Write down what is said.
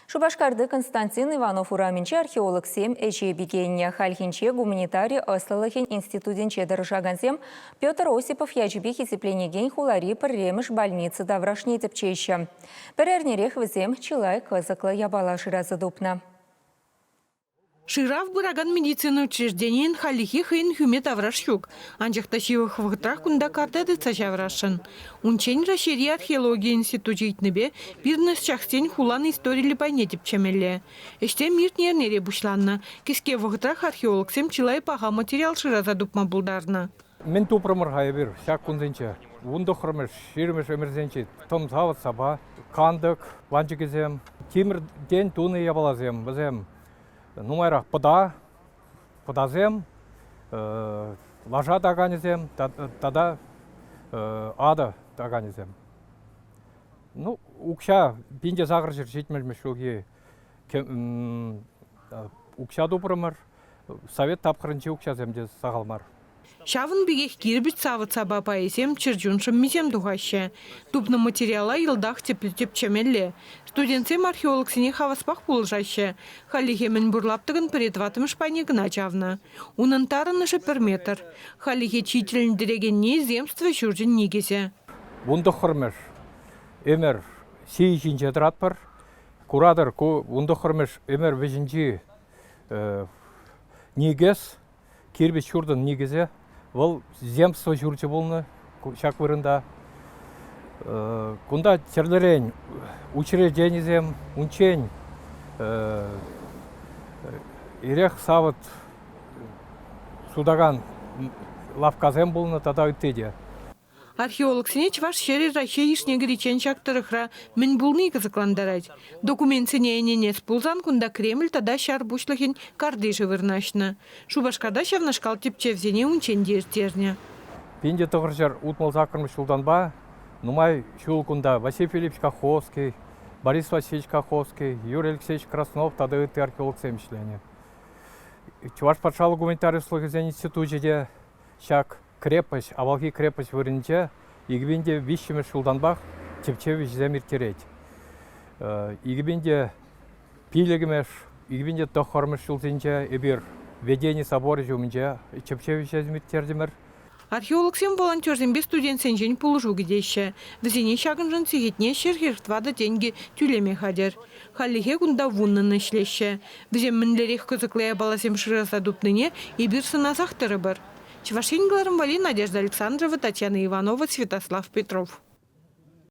Шупашкарти Константин Иванов урамӗнче археологсем ӗҫе пикеннӗ. Хальхинче гуманитари ӑслӑлӑхӗн институтӗнче тӑрӑшакансем Петр Осипов ячӗпе хисепленекен хулари пӗрремӗш больница таврашне тӗпчеҫҫӗ. Пӗр эрнерех вӗсем чылай кӑсӑклӑ япала шыраса тупнӑ. Шырав пыракан медицина учрежденийӗн хальлӗхе хӑйӗн хӳме тавраш ҫук. Анчах та ҫывӑх вӑхӑтрах кунта карта тытса ҫавӑрасшӑн. Унччен Раҫҫейри археологи институчӗ ыйтнипе пирӗн ӑсчахсен хулан историллӗ пайне тӗпчемелле. Ӗҫсем иртнӗ эрнере пуҫланнӑ. Кӗске вӑхӑтрах археологсем чылай паха материал шыраса тупма пултарнӑ. Мӗн тупрӑмӑр-ха эпир ҫак кунсенче? 19-мӗш, 20-мӗш ӗмӗрсенчи тӑм савӑт-сапа, кантӑк ванчӑкӗсем, тимӗртен тунӑ япаласем, вӗсем нумайрах пӑта, пӑтасем, лаша таканӗсем тата атӑ таканӗсем. Ну, укҫа 1870 ҫулхи укҫа тупрӑмӑр. Совет тапхӑрӗнчи укҫасем те сахал мар. Ҫавӑн пекех кирпӗч савӑт-сапа пайӗсем чӗрчун шӑммисем тухаҫҫӗ. Тупнӑ материала йӑлтах тӗплӗ тӗпчемелле. Студентсем археологсене хаваспах пулӑшаҫҫӗ. Хальлӗхе мӗнпур лаптӑкӑн пӗр тӑваттӑмӗш пайне кӑна чавнӑ. Унӑн тарӑнӑшӗ пӗр метр. Хальлӗхе чи тӗлӗнтерекенни земство ҫурчӗн никӗсӗ. 19-мӗш ӗмӗр сий ҫинче тӑратпӑр. Куратӑр, ку 19-мӗш ӗмӗр вӗҫӗнчи никӗс Кирпӗч ҫуртӑн никӗсӗ вӑл земство ҫурчӗ пулнӑ ҫак вырӑнта. Кунта тӗрлӗрен учрежденисем, унччен эрех савӑт сутакан лавккасем пулнӑ тата ытти те. Археологсене Чӑваш ҫӗрӗ Раҫҫей йышне кӗриччен ҫак тӑрӑхра мӗн пулни кӑсӑклантарать. Документсене ӗненес пулсан кунта Кремль тата ҫар пуҫлӑхӗн картишӗ вырнаҫнӑ. Шупашкарта ҫавнашкал тӗпчевсене унччен те ирттернӗ. 1968 ҫултанпа нумай ҫул кунта Василий Филиппович Каховский, Борис Васильевич Каховский, Юрий Алексеевич Краснов тата ытти археологсем ӗҫленӗ. Чӑваш патшалӑх гуманитари ӑслӑхӗсен институчӗ те ҫак Крепость, авалхи крепость вырӑнӗнче 2003-мӗш ҫултанпах тӗпчев ӗҫӗсем ирттерет. 2005-мӗш, 2009-мӗш ҫулсенче эпир Введени соборӗ ҫумӗнче тӗпчев ӗҫӗсем ирттертӗмӗр. Археологсем волонтерсемпе студентсенчен пулӑшу кӗтеҫҫӗ. Вӗсене ҫакӑншӑн сехетне 144 тенкӗ тӳлеме хатӗр. Хальлӗхе кунта вуннӑн ӗҫлеҫҫӗ. Вӗсем мӗнлерех кӑсӑклӑ япаласем шыраса тупнине эпир сӑнасах тӑрӑпӑр. Чӑваш Ен кӑларӑм валли Надежда Александрова, Татьяна Иванова, Святослав Петров.